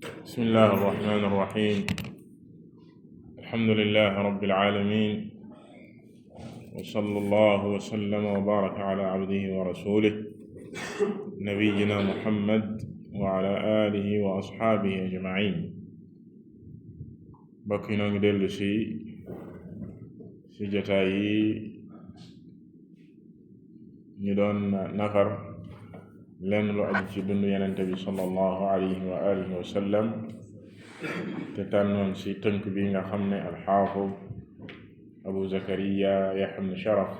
بسم الله الرحمن الرحيم. الحمد لله رب العالمين، وصلى الله وسلم وبارك على عبده ورسوله نبينا محمد وعلى آله وأصحابه أجمعين. bokk yi noo ngi dellu si jotaay yi ñu doon nafar lenn lu aju ci dundu Yonent bi sallallahu alayhi wa alihi wa sallam, te tànnoon si tënk bi nga xam ne alxaafid Abu Zakariya Yahya ibn Sharaf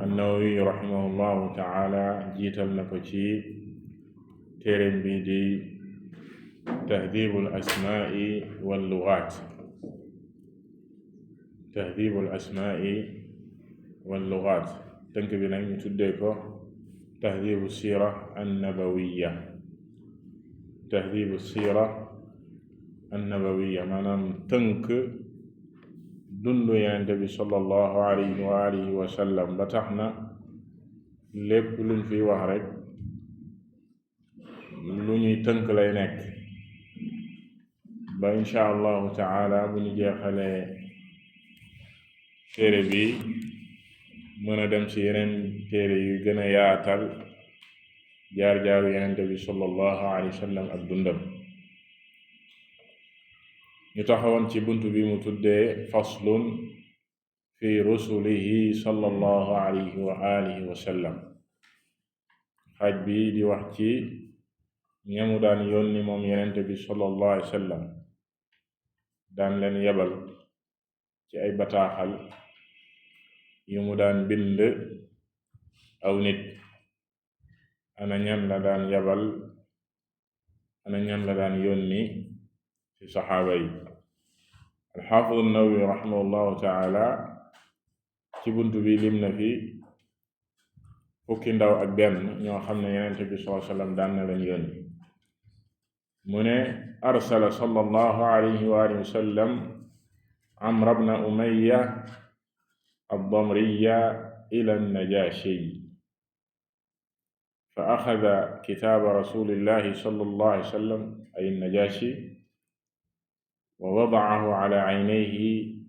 an-Nawawi rahimahullahu taala jiital na ko ci téereem bi di tahdibul asmaai wal lugaat. tahdibul asmaai wal lugaat tënk bi nag ñu tuddee ko tahdibu siira annabawiya. tahdibu siira annabawiya maanaam tënk dundu Yonent bi sallallahu alayhi wa alihi wa sallam, ba tax na lépp luñ fiy wax rek lu ñuy tënk lay nekk ba insha allahu taala bu ñu jeexalee téere bi mën a dem ci yeneen téere yu gën a yaatal jaar-jaaru Yonent bi sallallahu alayhi wa sallam ak dundam. ñu taxawoon ci bunt bi mu tuddee faslun fi rusulihi sallallahu alayhi wa alihi wa sallam. xaaj bi di wax ci ñamu daan yónni moom Yonent bi sallallahu alayhi wa sallam, daan leen yebal ci ay bataaxal yu mu daan bind aw nit. ana ñan la daan yebal, ana ñan la daan yónni ci saxaaba yi. alxaafid an-Nawawi rahimahullahu taala ci bunt bi lim na fi fukki ndaw ak benn ñoo xam ne Yonent bi sallallahu alayhi wa sallam daan na leen yónni. mu ne arsala sallallahu alayhi wa alihi wa sallam Amr ibn Umayya ad-Damriya ila an-Najashi fa axada kitaaba rasulillahi sallallahu alayhi wa sallam ay an-Najashi wa wada'ahu ala aynayhi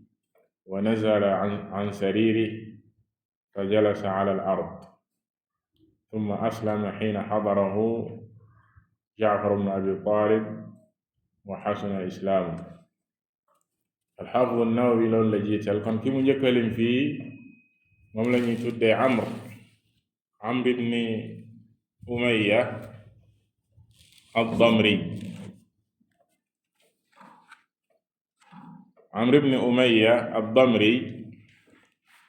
wa nazala an saririhi fa jalasa ala al-ard thumma aslama hiina hadarahu Jaafar ibn Abi Taalib wa hasuna islaamuhu. al-Haafiz an-Nawawi loolu la jiital. kon ki mu njëkkalim fii moom la ñuy tuddee Amr ibn Umayya ad-Damri. Amr ibn Umayya ad-Damri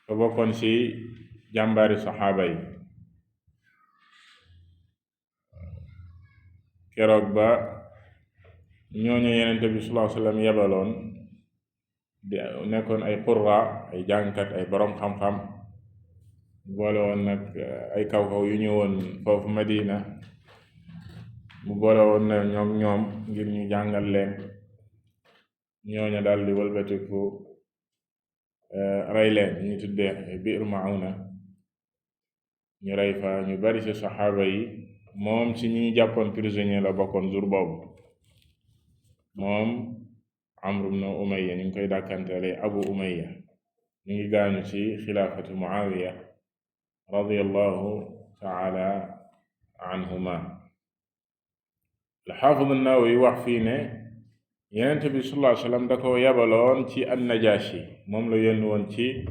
fa bokkoon ci jàmbaari saxaaba yi. keroog ba ñooñu Yonent bi sallallahu alayhi wa sallam yebaloon di nekkoon ay qurra, ay jàngkat, ay boroom xam-xam, boole woon nag ay kaw-kaw yu ñëwoon foofu Madina. mu boole woon na ñoom ngir ñu jàngal leen. ñooñu daal di wëlbatiku rey leen, ñu tuddee Bi'r Ma'una. ñu rey fa ñu bari ci saxaaba yi. moom ci ñi jàppoon prisonnier la bokkoon jour boobu. moom Amr ibn Umayya ñu ngi koy dàkkantele Abu Umayya. ñu ngi gaañu ci xilaafatu Muawiya radiyallahu taala anhuma. al-Haafiz an-Nawawi wax fii ne Yonent bi sallallahu alayhi wa sallam da ko yabaloon ci an-Najaashi. moom la yónni woon ci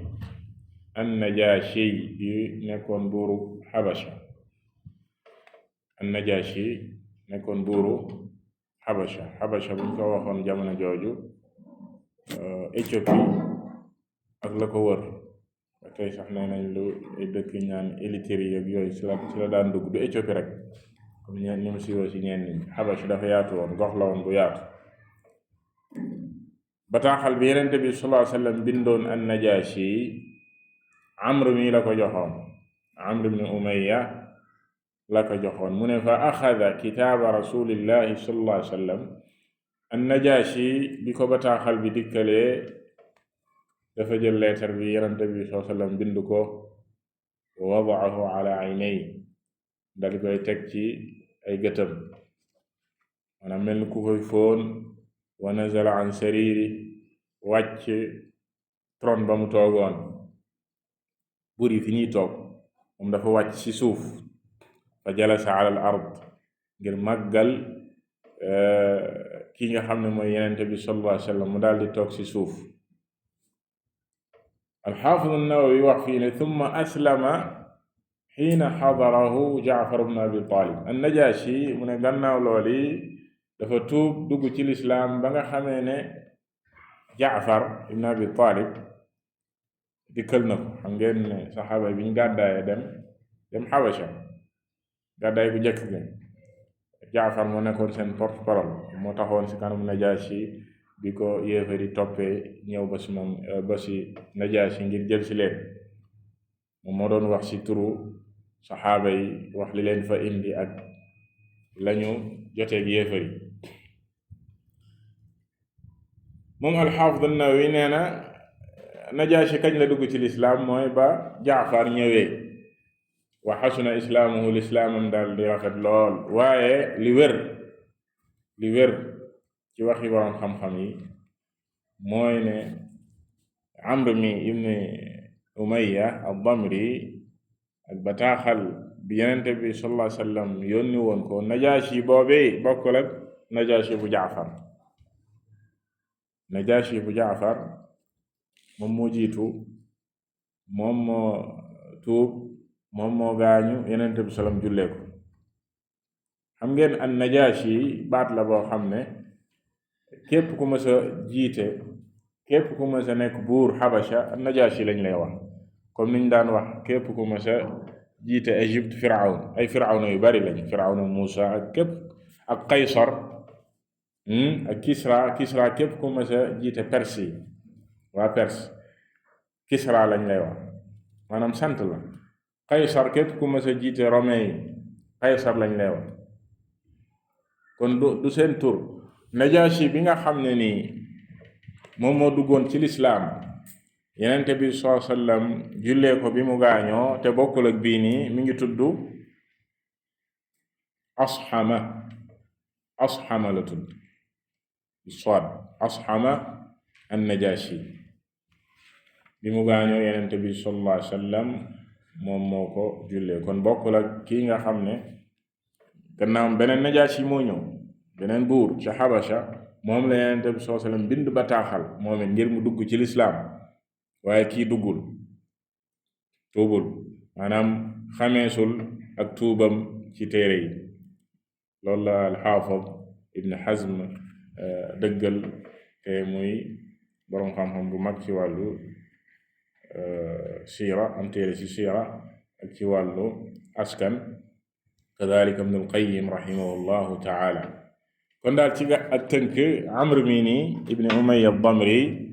an-Najaashi yi nekkoon buuru Habasha. an-Najaashi nekkoon buuru Habasha buñ ko waxoon jamono jooju Éthiopie ak la ko wër. ba tey sax nee nañ lu ay dëkk ñaan Érythrée ak yooyu ci la daan dugg. du Éthiopie rek comme ñeen ni mu siiwoo ci ñenn ñi. Habasha dafa yaatu woon, gox la woon bu yaatu. bataaxal bi Yonent bi sallallahu alayhi wa sallam bindoon an-Najaashi Amr mi la ko joxoon. Amr ibn Umayya la ko joxoon. mu ne fa axada kitaaba rasulillahi sallallahu alayhi wa sallam. an-Najaashi bi ko bataaxal bi dikkalee dafa jël leetar bi Yonent bi sallallahu alayhi wa sallam bind ko wa wada'ahu ala aynayhi dal koy teg ci ay gëtëm. maanaam mel ni ku koy fóon. wa nazala an sariri wàcc tron ba mu toogoon, buur yi fi ñuy toog moom dafa wàcc ci suuf. fa jalasa ala al ard ngir màggal ki nga xam ne mooy yenente bi sallallahu alayhi wa sallam mu daal di toog ci suuf. alxaafid an-Nawawi wax fii ne thumma aslama xiina xadarahu Jaafar ibn Abi Talib. an-Najaashi mu ne gannaaw looli dafa tuub dugg ci lislaam ba nga xamee ne Jaafar ibn Abi Talib dikkal na ko. xam ngeen ne saxaaba bi ñu gàddaaye dem Xabasha, gàddaay bu njëkk gi Jaafar moo nekkoon seen porte-parole, moo taxoon ci kanam Najaashi bi ko yéefari toppee ñëw ba ci moom ba ci Najaashi ngir jël ci leen. moom moo doon wax ci turu saxaaba yi, wax li leen fa indi ak lañu joteeg yéefari. moom alxaafid an-Nawawi nee na Najaashi kañ la dugg ci lislaam mooy ba Jaafar ñëwee. wa xasuna islaamuhu lislaamam daal di rafet lool. waaye li wér ci waxi boroom xam-xam yi mooy ne Amr mi ibni Umayya ad-Damri ak bataaxal bi Yonent bi sallallahu alayhi wa sallam yónni woon ko Najaashi boobee bokkul ak Najaashi bu Jaafar. Najaashi bu Jaafar moom moo jiitu, moom moo tuub, moom moo gaañu, Yonent bi sallam jullee ko. xam ngeen an Najaashi baat la boo xam ne képp ku mës a jiite, képp ku mës a nekk buur Xabasha an Najaashi lañ lay wax. comme niñ daan wax képp ku mës a jiite Égypte Firawn, ay Firawna yu bari lañ, Firawna Muusa ak képp ak Qaysar ak Kisra képp ku mës a jiite Perse yi, waa Perse Kisra lañ lay wax, maanaam sant la. Qaysar képp ku mës a jiite Romain yi Qaysar lañ lay wax. kon du seen tur. Najaashi bi nga xam ne nii moom moo duggoon ci lislaam, Yonent bi sallallahu alayhi wa sallam jullee ko bi mu gaañoo te bokkul ak bii nii, mi ngi tudd Ashama la tudd Saad, Ashama an-Najaashi. bi mu gaañoo Yonent bi sallallahu alayhi wa sallam moom moo ko jullee. kon bokkul ak kii nga xam ne gannaawam beneen Najaashi moo ñëw, beneen buur ci Xabasha, moom la Yonent bi sallallahu alayhi wa sallam bind bataaxal moom it ngir mu dugg ci lislaam, waaye kii tuubul, maanaam xameesul ak tuubam ci téere yi. loolu la alxaafid Ibn Hazm dëggal, te muy boroom xam-xam bu mag ci wàllu siira, am téere ci siira ak ci wàllu askan. kadalika Ibn al-Qayyim rahimahullahu taala. kon daal ci ak tënk, Amr mi nii ibn Umayya ad-Damri,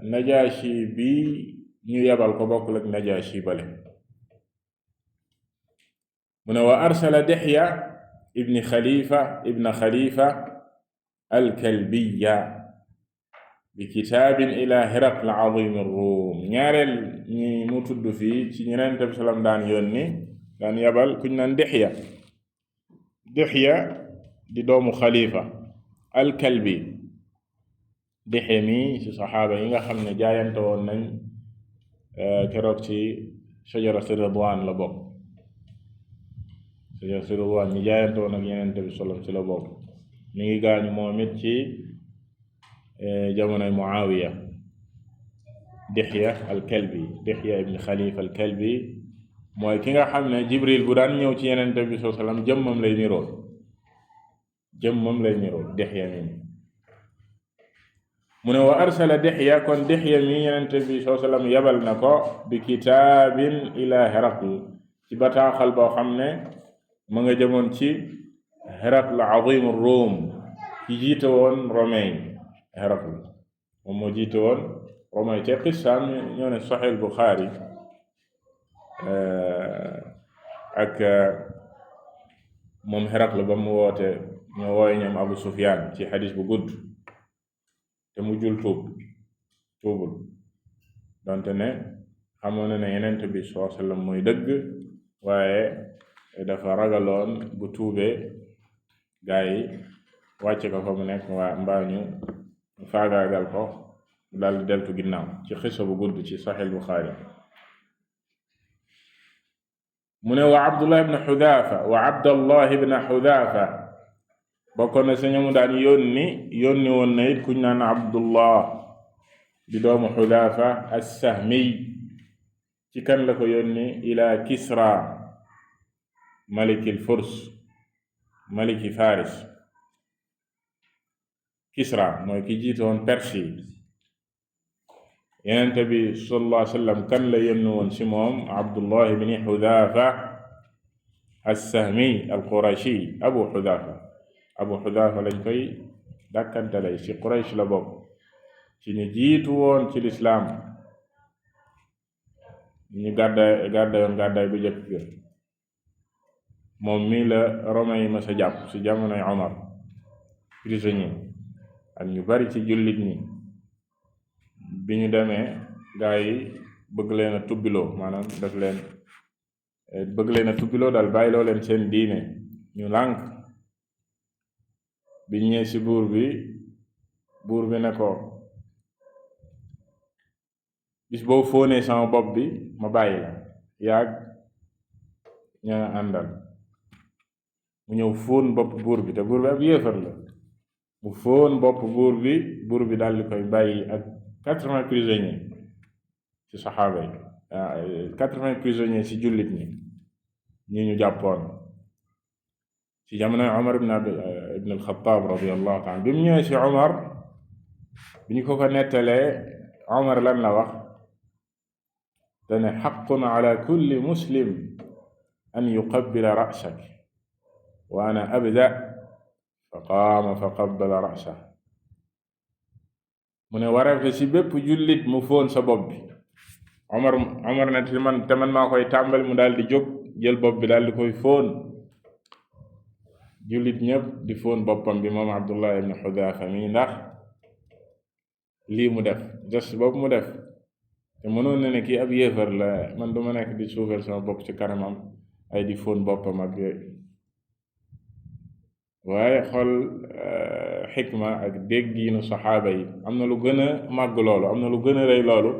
Najaashi bi ñu yabal ko bokkul ak Najaashi bale. mu ne wa arsala Dihya ibn Khalifa al-Kalbiya bi kitaabin ila Hiraql azim ar-Rum. ñaareel ñi mu tudd fii ci Yonent bi sallam daan yónni, daan yabal kuñ naan Dihya di doomu Khalifa al-Kalbi. Dihya mi ci saxaaba yi nga xam ne jaayante woon nañ keroog ci shajaratu ridwaan la bokk. shajaratu ridwaan ñi jaayante woon ak Yonent bi sallam ci la bokk. mi ngi gaañu moom it ci jamonoy Muawiya. Dihya ibn Khalifa al-Kalbi mooy ki nga xam ne Jibril bu daan ñëw ci Yonent bi sallam jëmmam lay nirool. Dihya mi. mu ne wa arsala Dihya, kon Dihya mi Yonent bi sallam yabal na ko bi kitaabin ila Hiraql, ci bataaxal boo xam ne ma nga jëmoon ci Hiraql azim ar-Rum, ci jiite woon Romain. Hiraql moom moo jiite woon Romain, te qissaam ñoo ne Sahih al-Bukhari ak moom Hiraql ba mu woote ñoo wooye ñoom Abu Sufyan ci xadis bu gudd, te mu jul tuubul, donte ne xamoon na ne Yonent bi sallallahu alayhi wa sallam mooy dëgg, waaye dafa ragaloon bu tuubee gaa yi wàcce ko fa mu nekk mbaa ñu faagaagal ko mu daal di deltu ginnaaw ci xisa bu gudd ci Sahih Bukhari. mu ne wa Abdullah ibn Xudaafa wa Abdallah ibn Xudaafa bokkoon na sa ñamu daan yónni woon na it kuñ naan Abdullah di doomu Xudaafa as-Sahmi. ci kan la ko yónni ila Kisra malikil Furs maliki Faris. Kisra mooy ki jiitoon Persi. Yonent bi sallallahu alayhi wa sallam kan la yónni woon ci moom Abdullah ibn Xudaafa as-Sahmi al-Qurashi. Abu Xudaafa lañ koy dàkkantalay ci Quraysh la bokk, ci ñu jiitu woon ci lislaam, ñu gàddaay bu jëkk ga. moom mii la Romain yi masa jàpp ci jamonoy Omar prisonnier ak ñu bari ci jullit ñi. bi ñu demee gaa yi bëgg leen a tubbiloo, maanaam bëgg leen a tubbiloo daal, bàyyiloo leen seen diine, ñu lànk. bi ñëwee ci buur bi ne ko bis boo fóonee sama bopp bi ma bàyyi la yaag ña àndal. mu ñëw fóon bopp buur bi, te buur bi ab yéefar la. mu fóon bopp buur bi daal di koy bàyyi ak 80 prisonniers ci saxaaba yi, 80 prisonniers ci jullit ñi ñu jàppoon ci jamonoy Omar ibn al-Khattab radiyallahu ta'ala. bi mu ñëwee ci Omar, bi ñu ko nettalee, Omar lan la wax? dane haqqun ala kulli muslim an yuqabbila ra'sak wa ana abda. fa qaama fa qabbala ra'sahu. mu ne wareef ci bépp jullit mu fóon sa bopp bi. Omar ne te man maa koy tàmbal. mu daal di jóg jël bopp bi daal di koy fóon. jullit ñëpp di fóon boppam bi moom Abdullah ibn Xudaafa mi, ndax lii mu def, geste boobu mu def. te mënoon na ne kii ab yéefar la, man duma nekk di suufeel sama bopp ci kanamam ay di fóon boppam ak yooyu. waaye xool xikma ak déggiinu saxaaba yi. am na lu gën a màgg loolu, am na lu gën a rëy loolu,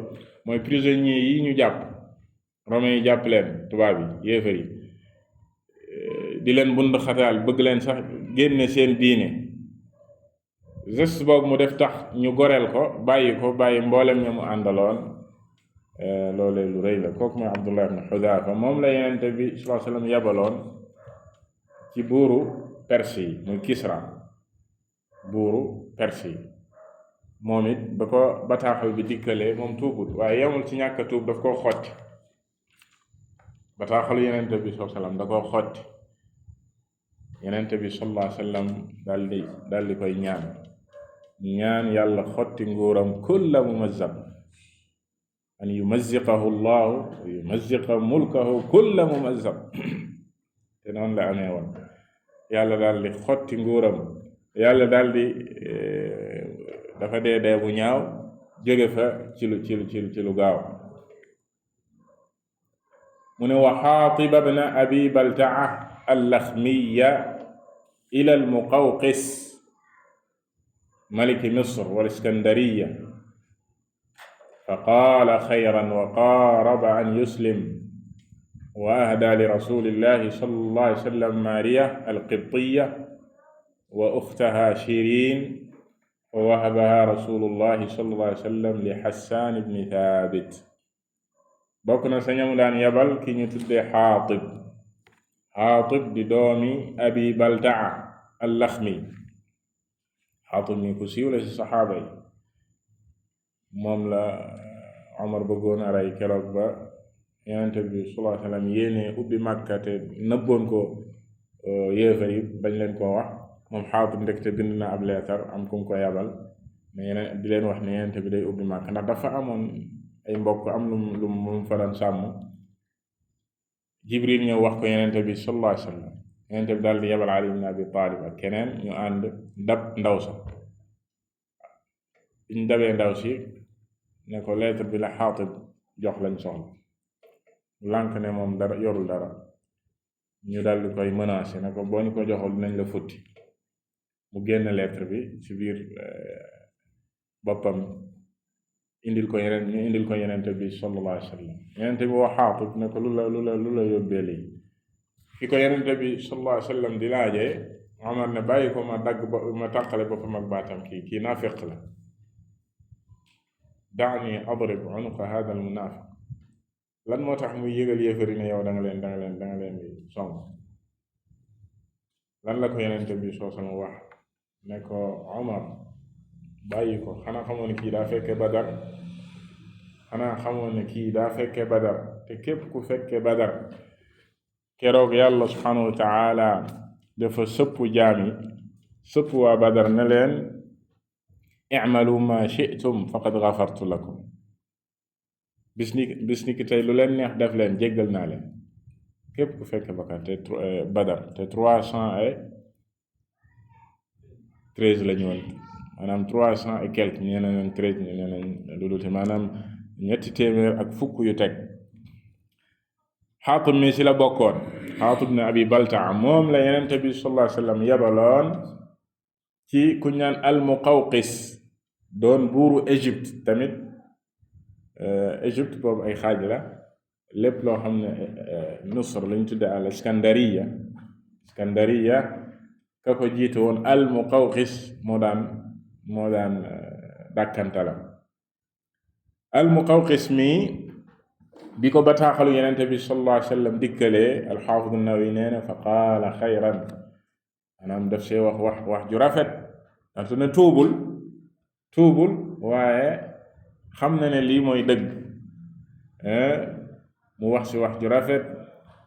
mooy prisonniers yi ñu jàpp, romain yi jàpp leen, tubaab yi, yéefar yi, di leen bund xataal, bëgg leen sax génne seen diine. geste boobu mu def tax ñu goreel ko bàyyi mboolem ña mu àndaloon. loolee lu rëy la. kooku mooy Abdullah ibn Xudaafa. moom la Yonent bi sallallahu alayhi wa sallam yabaloon ci buuru Perse yi, muy Kisra, buuru Perse yi. moom it ba ko bataaxal bi dikkalee, moom tuubut, waaye yemul ci ñàkk a tuub, daf koo xotti. bataaxalu Yonent bi sallallahu alayhi wa sallam da koo xotti. Yonent bi sallallahu alayhi wa sallam daal di koy ñaan yàlla xotti nguuram kulla mumazzaq, an yumazziqahu llahu wa yumazziqa mulkahu kulla mumazzaq. te noonu la amee woon. yàlla daal di xotti nguuram, yàlla daal di dafa dee bu ñaaw, jóge fa ci lu gaaw. mu ne wa Xaatib ibn Abi Baltaa al-Laxmiya ila al-Muqawqis maliki Misr wal Iskandariya fa qaala xayran wa qaaraba an yuslim wa ahdaa li rasulillahi sallallahu alayhi wa sallam Maariya al-Qibtiyya wa uxtaha Shiriin wa wahabaha rasulullahi sallallahu alayhi wa sallam li Hassaan ibn Thaabit. bokk na sa ñamu daan yabal ki ñu tuddee Xaatib di doomi Abi Baltaa al-Laxmi. Xaatib mi ku siiw la ci saxaaba yi. moom la Omar bëggoon a rey keroog ba Yonent bi sallallahu alayhi wa sallam yéene ubbi Makka te nëbboon ko yéefar yi bañ leen koo wax. moom Xaatib ndekte bind na ab leetar am ku mu ko yabal mais di leen wax ne Yonent bi day ubbi Makka, ndax dafa amoon ay mbokk, am lu mu fa daan sàmm. Jibril ñëw wax ko Yonent bi sallallahu alayhi wa sallam. Yonent bi daal di yabal Ali ibn Abi Talib ak keneen ñu ànd dab ndaw sa. biñ dabee ndaw si ne ko lettre bi la Xaatib jox lañ soxla. lànk ne moom dara yorul dara. ñu daal di koy menacé ne ko boo ñu ko joxul dinañ la futti. mu génn lettre bi ci biir boppam indil ko yenente bi sallallahu alayhi wa sallam. yenente bi woo Xaatib ne ko lu la yóbbee lii. ki ko yenente bi sallallahu alayhi wa sallam di laajee Omar ne bàyyi ko ma tàqale boppam ak baatam kii naafiq la. daani adrib unuqa hada al munaafiq. lan moo tax muy yëgal yéefari ne yow da nga leen di song. lan la ko yenente bi soo sama wax ne ko Omar bàyyi ko, xanaa xamoon ne kii daa fekke Badar te képp ku fekke Badar keroog yàlla subhanahu wa taala dafa sëpp jaami sëpp waa Badar ne leen i'malu ma shi'tum faqad ghafartu lakum. bis ni ki tey lu leen neex def leen, jéggal naa leen. képp ku fekke Badar te 313 la ñu woon, maanaam 300 et quelque, ñee nañ 13, ñee nañ lu dul maanaam 300 ak fukk yu teg. Xaatib mi si la bokkoon. Xaatib ne Abi Baltaa moom la Yonent bi sallallahu alayhi wa sallam yabaloon ci ku ñaan al-Muqawqis doon buuru Égypte. Tamit Égypte boobu ay xaaj la. lépp loo xam ne Misr lañ tudde al Iskandariya ka ko jiitu woon al Muqawqis moo daan dàkkantalam. al Muqawqis mi bi ko bataaxalu Yonent bi sallallahu alayhi wa sallam dikkalee al-Xaafid an-Nawawi nee na fa qaala xayran, maanaam daf see wax ju rafet. ndaxte ne tuubul waaye xam na ne lii mooy dëgg. mu wax ci wax ju rafet.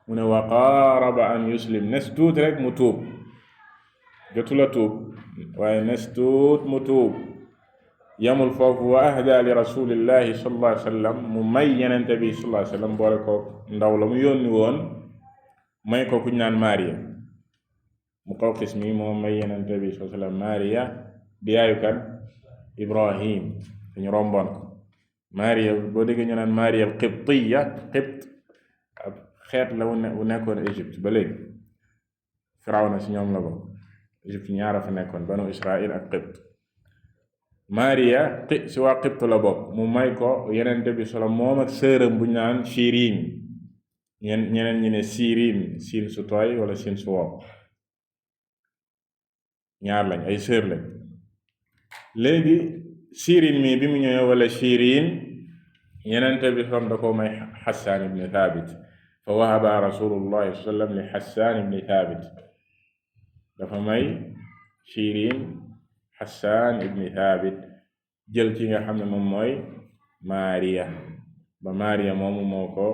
mu ne wa qaaraba an yuslim, nes tuut rek mu tuub. jotula tuub waaye nes tuut mu tuub. yamul foofu. wa ahda li rasulillahi sallallahu alayhi wa sallam, mu may yenente bi sallallahu alayhi wa sallam boole ko ndaw la mu yónni woon, may ko kuñ naan Maariya. Muqawqis mi moo may yenente bi sallallahu alayhi wa sallam Maariya di yaayu kan Ibrahim. dañu romboon ko. Maariya boo déggee ñu naan Maariya al-Qibtiya, Qibt ab xeet la wu nekkoon Égypte ba léegi. Firawna si ñoom la bokk. Égypte ñaara fa nekkoon, banu Israël ak Qibt. Maariya si waa Qibt la bokk. mu may ko Yonent bi solo moom ak sëram bu ñu naan Shirin. ñeneen ñi ne Sirin, siin su tooy wala siin su wow. ñaar lañ, ay sër lañ. léegi Sirin mi bi mu ñëwee wala Shirin, Yonent bi xam da ko may Xassaan ibni Thabit. fa wahaba rasulullahi sallallahu alayhi wa sallam li Xassaan ibni Thabit. dafa may Shirin Xassaan ibni Thabit, jël ci nga xam ne moom mooy Maariya. ba Maariya moomu moo ko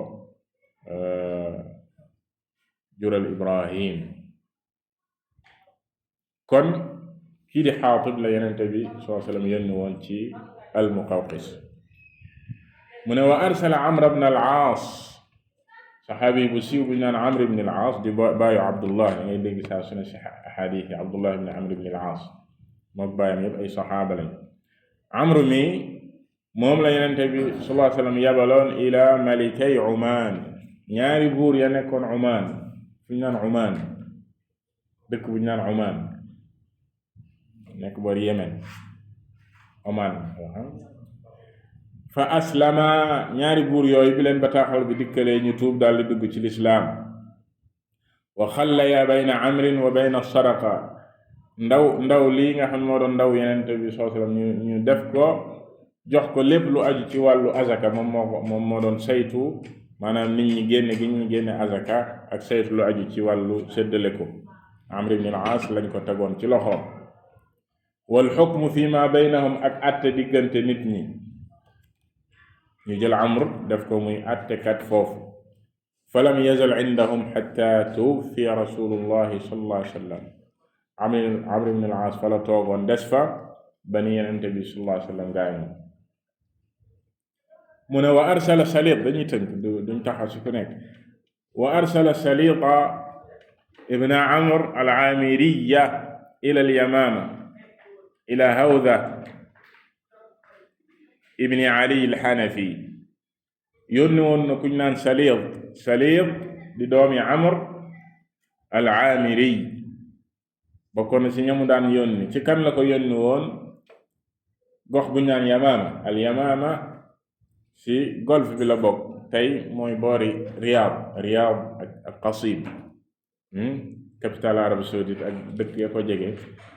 jural Ibrahim. kon kii di Xaatib la Yonent bi sallallahu alayhi wa sallam yónni woon ci al-Muqawqis. mu ne wa arsala Amr ibn al-Aas, saxaabi bu siiw bu ñu naan Amr ibn al-Aas di baayu Abdullah. da ngay dégg saa su ne si xadiis yi Abdullah ibn Amr ibn al-Aas mook baayam yëpp ay saxaaba lañ. Amr mi moom la Yonent bi sallallahu alayhi wa sallam yabaloon ila malikay Umaan, ñaari buur ya nekkoon Umaan. fu ñu naan Umaan, dëkk bu ñu naan Umaan nekk boor Yemen. Oman. fa aslama, ñaari buur yooyu bi leen bataaxal bi dikkalee ñu tuub daal di dugg ci lislaam. wa xallaya bayna amrin wa bayna sadaqa, ndaw lii nga xam moo doon ndaw Yonent bi sallallahu alayhi wa sallam ñu def ko, jox ko lépp lu aju ci wàllu azaka. moom moo doon saytu, maanaam nit ñi génne azaka ak saytu lu aju ci wàllu séddale ko. Amr ibn al-Aas lañ ko tegoon ci loxoom. wal xukmu fi ma baynahum, ak atte diggante nit ñi. ñu jël Amr def ko muy attekat foofu. falam yazal indahum xatta tuwfiya rasulullahi sallallahu alayhi wa sallam. Amr ibn al-Aas fa la toogoon des fa ba ni Yonent bi sallallahu alayhi wa sallam gaañu. mu ne wa arsala Saliit, dañuy tënk duñ taxaw si ku nekk. wa arsala Saliita ibn Amr al-Aamiriya ila al-Yamaama ila Hawza ibni Ali al-Hanafi. yónni woon na kuñ naan Saliit di doomi Amr al-Aamiri bokkoon na ci ñamu daan yónni. ci kan la ko yónni woon? gox bu ñu naan Yamaama. al Yamaama ci golfe bi la bokk, tey mooy boori Riyad ak Qasib, capitale Arabie Saoudite ak dëkk ya ko jege,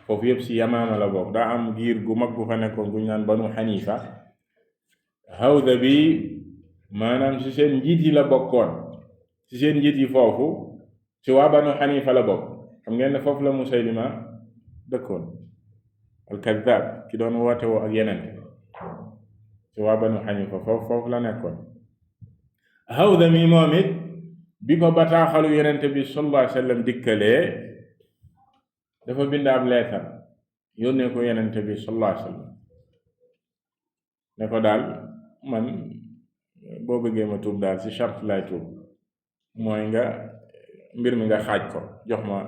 foofu yëpp ci Yamaama la bokk. daa am giir gu mag bu fa nekkoon gu ñu naan Banu Hanifa. Hawda bi maanaam ci seen njiit yi la bokkoon. ci seen njiit yi foofu ci waa Banu Hanifa la bokk. xam ngeen ne foofu la Musaylima dëkkoon, al-Kaddaab, ki doon woote woo ak yeneen, ci waa Banu Hanifa foofu la nekkoon. Hawda mi moom it bi ko bataaxalu yenente bi sallallahu alayhi wa sallam dikkalee, dafa bind ab leetar yónnee ko yenente bi sallallahu alayhi wa sallam ne ko daal man boo bëggee ma tuub daal ci charte lay tuub, mooy nga mbir mi nga xaaj ko, jox ma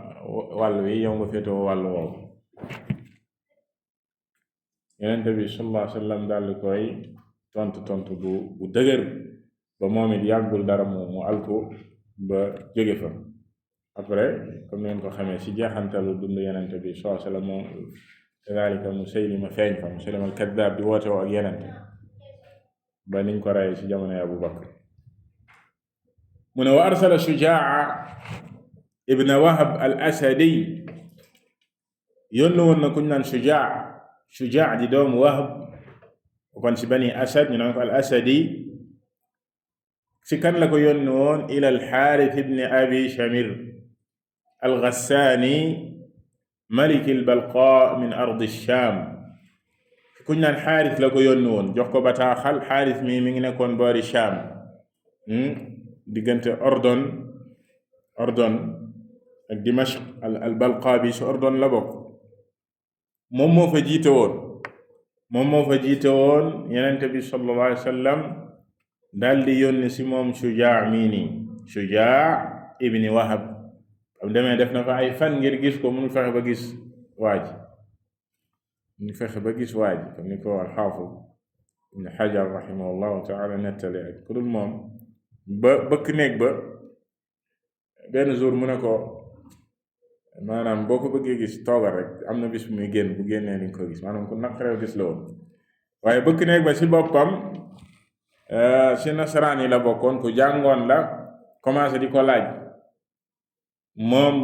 wàll wi, yow nga féetewoo wàll woowu. yenente bi sallallahu alayhi wa sallam daal di koy tontu bu dëgër, ba moom it yàggul dara mu alku ba jóge fa. après comme ngeen ko xamee ci jeexantalu dund yenente bi sallallahu alayhi wa sallam moom kadalika Musaylima feeñ fa, Musaylima al-Kaddaab di woote woo ak yenente ba niñ ko rey ci jamono Abu Bakr. mu ne wa arsala Shujaa ibn Wahb al-Asadi, yónni woon na kuñ naan Shujaa di doomu Wahb, kon ci Bani Asad ñu naan ko al-Asadi. ci kan la ko yónni woon? ila al-Haaris ibn Abi Shamir al-Ghassaani malik al-Balqa min ardi Shaam. kuñ naan Haaris la ko yónni woon, jox ko bataaxal. Haaris mi ngi nekkoon boori Shaam, diggante Ordon ak Dimashq. al-Balqa bi ci Ordon la bokk. moom moo fa jiite woon Yonent bi sallallahu alayhi wa sallam daal di yónni si moom Shujaa mii nii, Shujaa ibni Wahab. am demee def na fa ay fan ngir gis ko, mënul fexe ba gis waa ji comme ni ko al-Haafiz Ibn Hajar rahimahullahu taala nettali ak ku dul moom. ba bëkk néeg ba benn jour mu ne ko, maanaam boo ko bëggee gis toogal rek, am na bis muy génn, bu génnee ni nga ko gis. maanaam ku naqaree gis la woon. waaye bëkk néeg ba ci boppam ci nasaraan yi la bokkoon, ku jàngoon la, commencé di ko laaj moom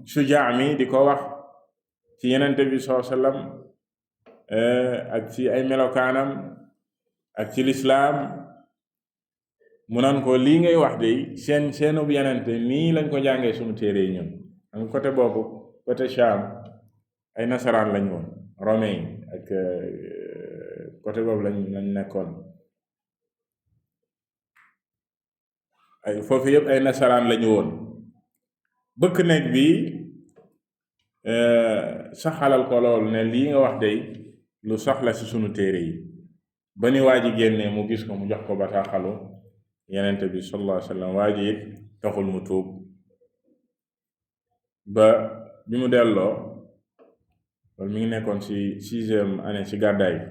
Shujaa mi, di ko wax ci yenente bi sallallahu alayhi wasallam ak ci ay melokaanam ak ci lislaam. mu naan ko lii ngay wax de seenub yenente nii lañ ko jàngee suñu téere yi ñun. am côté boobu, côté Sham, ay nasaraan lañ woon, romain ak côté boobu lañ nekkoon. ay foofu yëpp ay nasaraan lañu woon. bëkk néeg bi saxalal ko loolu ne lii nga wax de lu soxla ci sunu téere yi. ba ni waa ji génnee mu gis ko, mu jox ko bataaxalu yenente bi sallallahu alayhi wa sallam. waa ji it taxul mu tuub. ba bi mu delloo, loolu mi ngi nekkoon ci 6e année ci gàddaay bi,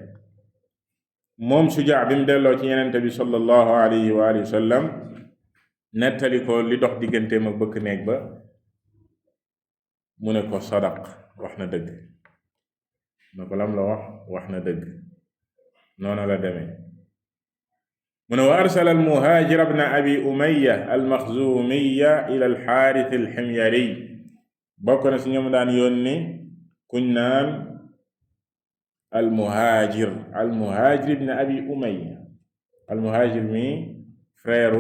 moom Shujaa bi mu delloo ci yenente bi sallallahu alayhi wa alihi wa sallam, nettali ko li dox digganteem ak bëkk néeg ba. mu ne ko sadaq, wax na dëgg. ne ko lam la wax na dëgg. noona la demee. mu ne wa arsala al-Muhaajir ibn Abi Umayya al-Maxzuumiya ila al-Xaaris al-Ximyari. bokk na ci ñoom daan yónni kuñ naan al-Muhaajir ibn Abi Umayya. al-Muhaajir mi frère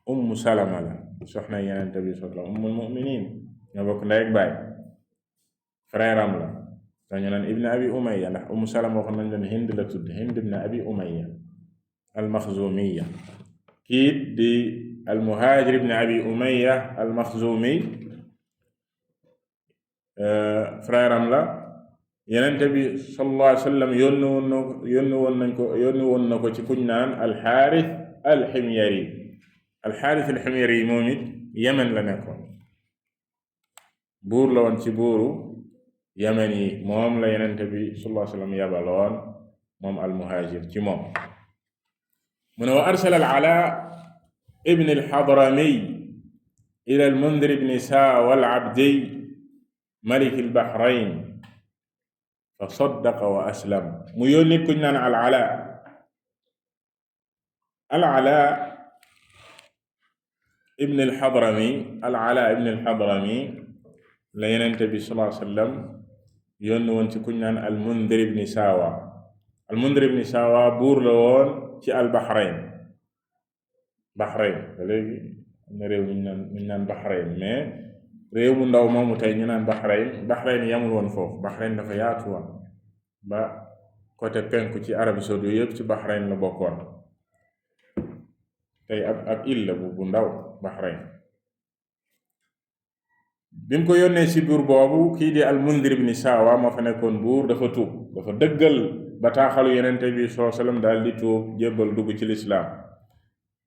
Ummu Salama la, soxna Yonent bi sallallahu ummul mu'minin, ñoo bokk ndey ak baay. frère am la, dañu naan ibn Abi Umayya, ndax Ummu Salama waxoon nañ leen Hind la tudd, Hind ibn Abi Umayya al-Maxzumiya. kiit di al-Muhaajir ibn Abi Umayya al-Maxzumi, frère am la. Yonent bi sallallahu alayhi wa sallam yónni woon na ko ci kuñ naan al-Xaaris al-Ximyari. al-Xaaris al-Ximyari moom it Yemen la nekkoon, buur la woon ci buuru Yemen yi. moom la Yonent bi sallallahu alayhi wa sallam yabaloon moom al-Muhaajir ci moom. mu ne wa arsala al-Alaa ibn al-Hadrami ila al-Mundhir ibn Sawa al-Abdi. maliki al-Bahrayn fa saddaqa wa aslam. mu yónni kuñ naan al-Ala ibn al-Hadrami la Yonent bi sallallahu alayhi wa sallam yónni woon ci kuñ naan al-Mundhir ibn Sawa. al-Mundhir ibn Sawa buur la woon ci al-Bahrayn ba léegi am na réew ñu naan Bahrayn, mais réew mu ndaw moomu tey ñu naan Bahrayn yamul woon foofu. Bahrayn dafa yaatu woon ba côté penku ci Arabie Saoudite yëpp ci Bahrayn la bokkoon. tey ab île la bu ndaw Bahrayn. bi mu ko yónnee ci buur boobu, kii di al-Mundhir ibn Sawa moo fa nekkoon buur, dafa tuub, dafa dëggal bataaxalu Yonent bi sallallahu alayhi wa sallam, daal di tuub jébbal dugg ci lislaam.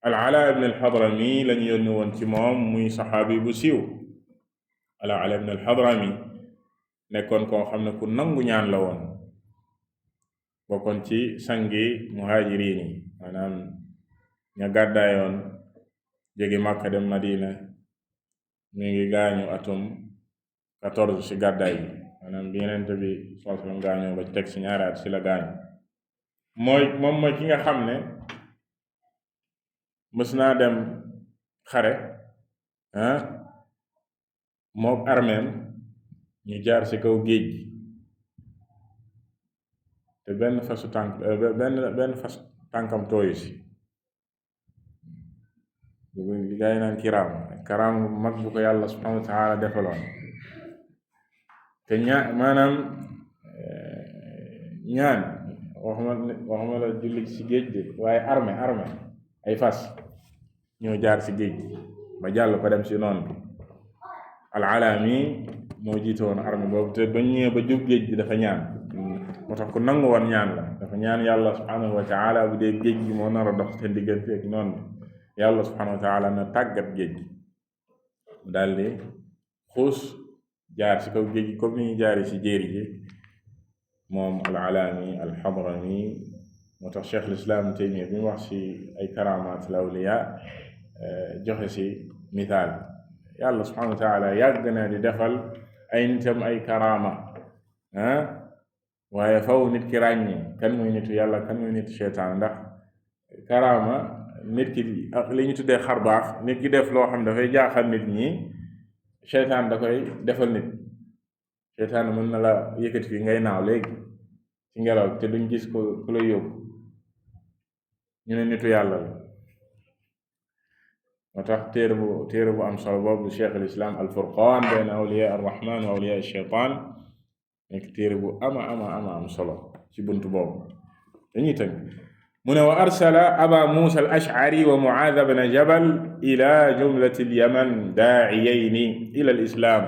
al-Ala ibn al-Hadrami lañu yónni woon ci moom, muy saxaabi bu siiw. al-Ala ibn al-Hadrami nekkoon koo xam ne ku nangu ñaan la woon, bokkoon ci sangi muhaajiriin yi, maanaam ña gàddaayoon jóge Makka dem Madina. mi ngi gaañu atum 14 ci gàddaay bi, maanaam bi Yonent bi sallallahu alayhi wa sallam gaañoo ba teg ci ñaari at ci la gaañu. moom mooy ki nga xam ne mës naa dem xare mook armeem ñu jaar ci kaw géej gi, te benn fas tànkam tooyu ci. li gaa yi naan karaama mag bu ko yàlla subhanahu wa taala defaloon. te maanaam ñaan waxuma la julli ci géej de, waaye armée ay fas ñoo jaar ci géej gi ba jàll ko dem ci noon bi. al-Ala mi moo jiite woon armée boobu, te ba ñëwee ba jub géej gi dafa ñaan. moo tax ku nangu woon ñaan la, dafa ñaan yàlla subhanahu wa taala bu dee géej gi moo nar a dox seen diggante ak noon bi, yàlla subhanahu wa taala na tàggat géej gi mu daldi xuus jaar ci kaw géej gi comme ni ñu jaari ci jéeri ji. moom al-Ala al-Hadrami moo tax Cheikh al-Islam Taymiyya bi mu wax ci ay karamaat al-awliya joxe ci misaal. yàlla subhanahu wa taala yàgg na di defal ay nitam ay karama, waaye faw nit ki ràññi kan mooy nitu yàlla, kan mooy nitu seytaan. ndax karama, nit ki ak li ñu tuddee xar baax, nit ki def loo xam dafay jaaxal nit ñi, seytaan da koy defal nit. seytaan mën na la yëkkati fi ngay naaw léegi ci ngelaw te duñ gis ku lay yóbbu, ñu ne nitu yàlla la. moo tax téere bu am solo boobu Cheikh al-Islam al-Furqan bayna awliya ar-Rahman wa awliya ash-Shaytan nekk téere bu ama am solo ci buntu boobu. dañuy tënk mu ne wa arsala aba Musa al-Ash'ari wa Mu'adh ibn Jabal ila jumlati al-Yaman daa'iyayni ila al-Islam.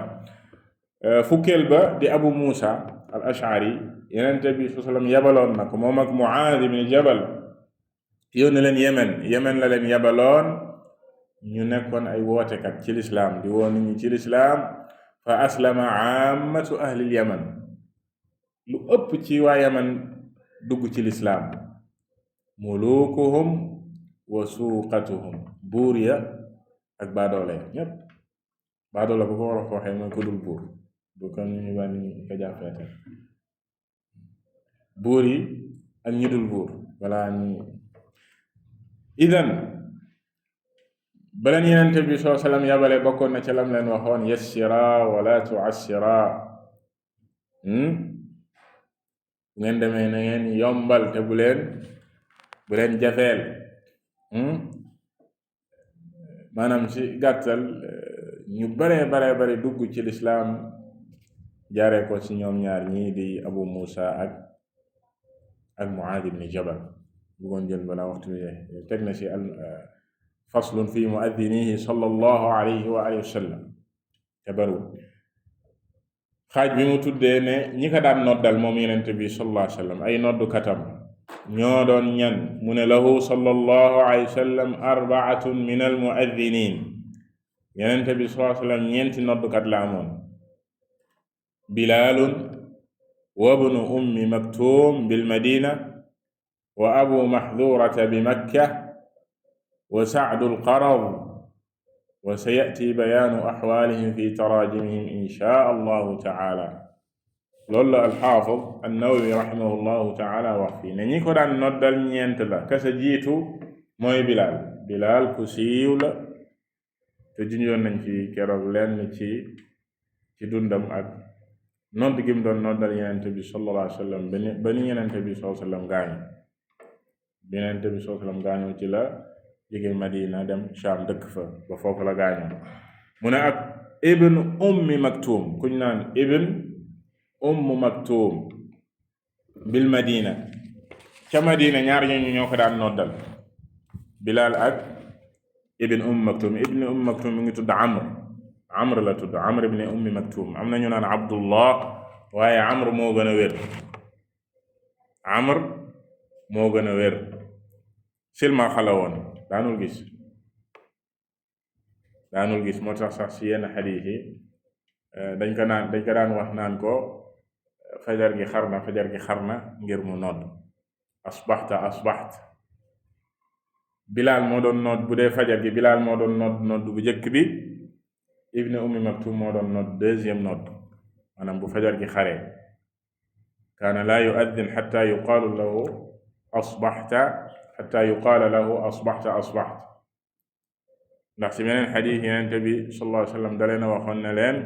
fukkeel ba di Abu Musa al-Ash'ari, Yonent bi sallallahu alayhi wa sallam yabaloon na ko moom ak Mu'adh ibn Jabal, yónni leen Yemen la leen yabaloon. ñu nekkoon ay wootekat ci lislaam, di woo nit ñi ci lislaam. fa aslama aamatu ahlil Yaman, lu ëpp ci waa Yaman dugg ci lislaam. mulukuhum wa suuqatuhum, buur ya ak baadoole ya ñépp. baadoole bu ko war a waxee mooy ko dul buur, bu ko ñu bànni ko jàppeete. buur yi ak ñi dul buur wala ñi. idan baleen Yonent bi sallallahu alayhi wa sallam yabale bokkoon na ca lam leen waxoon, yassira wala tu'assira. bu ngeen demee na ngeen yombal te bu leen jafeel. maanaam ci gàttal, ñu bare dugg ci lislaam jaaree ko ci ñoom ñaar ñii di Abu Musa ak Mu'adh ibn Jabal. bëggoon jël balaa waxtu bi teg na ci faslun fi mu'adhdhinihi sallallahu alayhi wa alihi wa sallam te bariwul. xaaj bi mu tuddee ne ñi ko daan noddal moom Yonent bi sallallahu alayhi wa sallam, ay noddukatam ñoo doon ñan. mu ne lahu sallallahu alayhi wa sallam arba'atun min al mu'adhdhinin. Yonent bi sallallahu alayhi wa sallam ñeenti noddukat la amoon. Bilaalun wa ibnu ummi maktum bil madina wa abu mahdhurata bi makka wa Sa'dul Qarad wa sayati bayaanu axwaalihim fi taraajimihim inshaa allahu taala. loolu la alxaafid annawawi rahimahullahu taala wax fii ne ñi ko daan noddal ñeent la. kasa jiitu mooy bilaal ku siiw la te junjoon nañ ci keroog lenn ci dundam ak nodd gi mu doon noddal yenente bi sallallahu alayhi wa sallam ba ni yenente bi sallallahu alayhi wa sallam gaañu. bi yenente bi sallallahu alayhi wa sallam gaañu ci la jóge Madina dem Sham dëkk fa ba foofu la gaañu. mu ne ak ibn ummi maktum kuñ naan ibn maktum bil Madina, ca Madina ñaar ñooñu ñoo ko daan noddal, Bilaal ak ibn maktum. ibn maktum mi ngi tudd Amr la tudd, Amr ibn ummi maktum. am na ñu naan Abdullah, waaye Amr moo gën a wér. Amr moo gën a wér. silma xala woon, daanul gis moo tax sax ci yenn xadiis yi dañ ko daan wax naan ko fajar gi xar na ngir mu nodd, asbaxta. Bilaal moo doon nodd bu dee fajar gi, Bilaal moo doon nodd bu jëkk bi, ibn ummi maktum moo doon nodd deuxième nodd, maanaam bu fajar gi xaree. kaana laa yu'addin xatta yuqaala lahu asbaxta. ndax ci beneen xadiis Yonent bi sallallahu alayhi wa sallam da leen a waxoon ne leen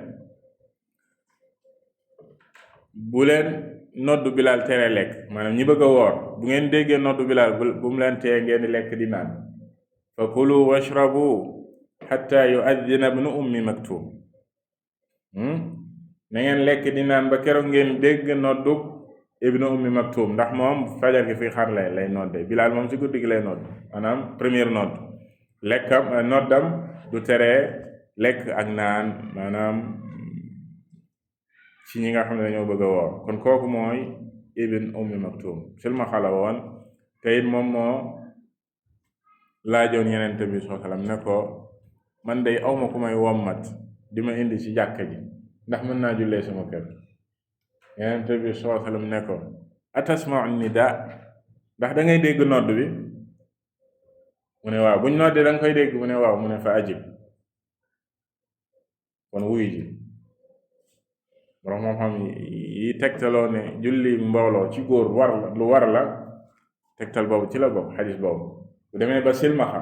bu leen noddu Bilaal tere lekk, maanaam ñi bëgg a woor bu ngeen déggee noddu Bilaal bu mu leen tee ngeen di lekk di naan. fa kulu washrabu xatta yu'addina ibnu ummi maktum. na ngeen lekk di naan ba keroog ngeen dégg noddu ibnu ummi maktum, ndax moom fajar gi fi xar lay nodde. Bilaal moom ci guddi gi lay nodd, maanaam première nodd. noddam du tere lekk ak naan, maanaam ci ñi nga xam ne dañoo bëgg a woor. kon kooku mooy ibn ummi maktum, silma xala woon, te it moom moo laajoon Yonent bi sallallahu alayhi wa sallam ne ko man day awma ku may wommat di ma indi ci jàkka ji, ndax mën naa jullee sama kër. Yonent bi sallallahu alayhi wa sallam ne ko atasma'u nidaa, ndax da ngay dégg nodd bi? mu ne waaw. buñ noddee da nga koy dégg? mu ne waaw. mu ne fa ajib, kon wuy ji. borom xam-xam yi tegtaloo ne julli mbooloo ci góor lu war la, tegtal boobu ci la bokk, xadis boobu. bu demee ba silmaxa,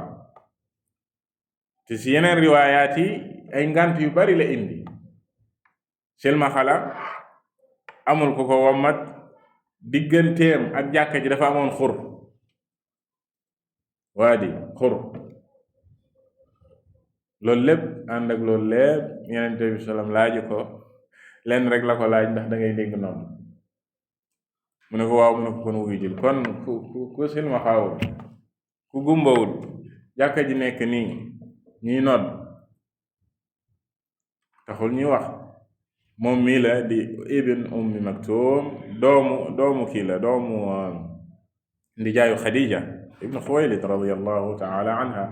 te si yeneen riwaayaat yi ay ngant yu bari la indi. silmaxa la, amul ko ko wommat, digganteem ak jàkka ji dafa amoon xur, xur. loolu lépp ànd ak loolu lépp Yonent bi sallam laaju ko lenn rek la ko laaj, ndax da ngay dégg noonu? mu ne ko waaw. mu ne ko kon wuy jël. kon ku silmaxaawul, ku gumbawul, jàkka ji nekk nii ñuy nodd taxul ñuy wax. moom mii la di ibn ummi maktum, doomu kii la, doomu ndijaayu Xadija ibn Xuwaylid radiyallahu taala anha,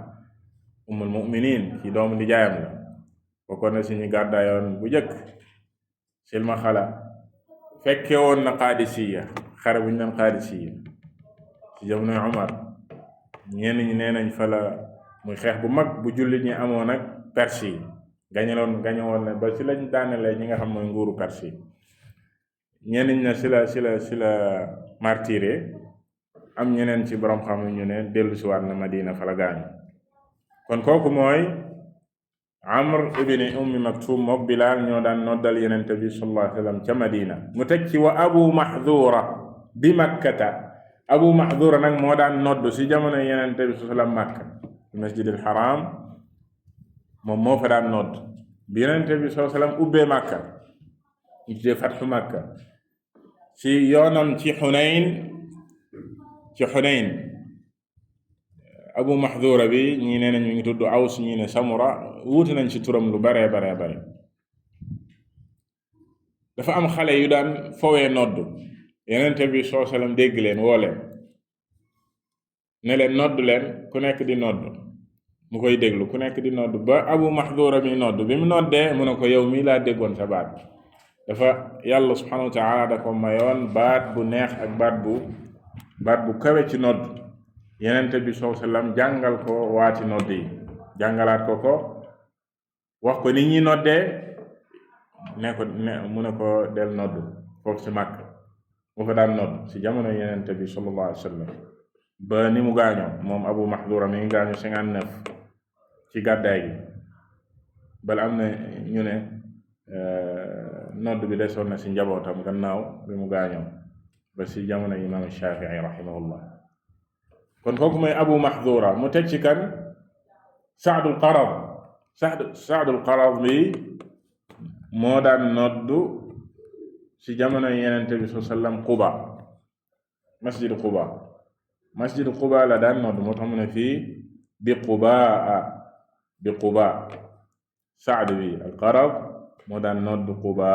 ummul muminin. ci doomu ndijaayam la, bokkoon na si ñu gàddaayoon bu jëkk. silma xala fekke woon na Qaadisiya, xare bu ñu doon Qaadisiya ci jamonoy Umar. ñenn ñi nee nañ fa la muy xeex bu mag bu jullit ñi amoon ak Perse yi, gañewoon na ba ci lañ daanale ñi nga xam mooy nguuru Perse yi. ñenn ñi ne si la martiré. am ñeneen ci borom xam ñu ne dellu si waat na Madina fa la gaañu. kon kooku mooy Amr ibn ummi maktum mook Bilaal ñoo daan noddal Yonent bi sallallahu alayhi wa sallam ca Madina. mu teg ci wa Abu Mahdura bi Makkata. Abu Mahdura nag moo daan nodd si jamono Yonent bi sallallahu alayhi wa sallam Makka, masjidil haram. moom moo fa daan nodd bi Yonent bi sallallahu alayhi wa sallam ubbee Makka, ñu tuddee fatxu Makka, ci yoonam ci Xunayn. Abu Mahdura bi ñii nee nañ mi ngi tudd Aws, ñii ne Samura, wuute nañ ci turam lu bare. dafa am xale yu daan fowee nodd. Yonent bi sallallahu alayhi wa sallam dégg leen, woo leen, ne leen nodd leen, ku nekk di nodd. mu koy déglu, ku nekk di nodd ba Abu Mahdura mi nodd. bi mu noddee mu ne ko yow mii laa déggoon sa baat. dafa yàlla subhanahu wa taala da ko mayoon baat bu neex ak baat bu kawe ci nodd. Yonent bi sallallahu alayhi wa sallam jàngal ko waati nodd yi, jàngalaat ko wax ko nit ñi noddee mu ne ko del nodd foofu ci Màkk mu fa daan nodd ci jamono Yonent bi sallallahu alayhi wa sallam ba ni mu gaañoo moom Abu Mahdura mi ngi gaañu 59 ci gàddaay gi bala am na ñu ne nodd bi desoon na ci njabootam gannaaw bi mu gaañoo ba ci jamono imaam Shafii rahimahullah. kon kooku mooy Abu Mahdura. mu teg ci kan Saadul Qarad bi moo daan noddu ci jamono Yonent bi sallallahu alayhi wa sallam Quba, masjidu Quba la daan noddu. moo tax mu ne fii bi Quba Saad bi al Qarad moo daan noddu Quba.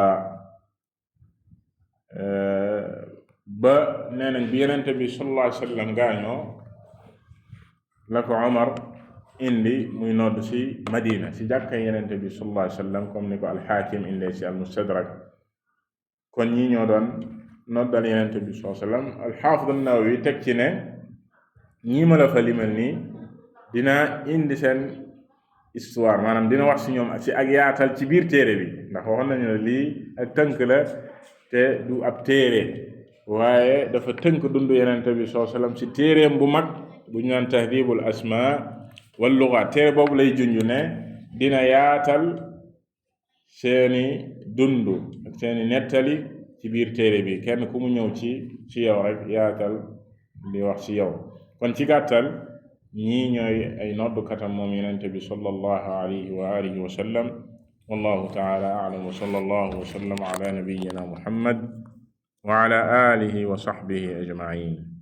ba nee nañ bi Yonent bi sallallahu alayhi wa sallam gaañoo la ko Omar indi muy nodd ci Madina ci jàkka Yonent bi sallallahu alayhi wa sallam comme ni ko al-Hakim indee ci al-Mustadrak. kon ñi ñoo doon noddal Yonent bi sallallahu alayhi wa sallam. al-Hafiz an-Nawawi teg ci ne ñii ma la fa limal nii dina indi seen histoire, maanaam dina wax ci ñoom ci ak yaatal ci biir téere bi, ndax waxoon nañu ne lii ak tënk la te du ab téere, waaye dafa tënk dund Yonent bi sallallahu alayhi wa sallam ci téereem bu mag bu ñu naan Tahdhibul Asmaa wal Lughaat. téere boobu lay junj ne dina yaatal seeni dund ak seeni nettali ci biir téere bi, kenn ku mu ñëw ci yow rek yaatal di wax ci yow. kon ci gàttal ñii ñooy ay noddukatam moom Yonent bi sallallahu alayhi wa alihi wa sallam. wallahu ta'ala a'lam wa sallallahu wa sallam ala nabiyyina Muhammad wa ala alihi wa sahbihi ajma'in.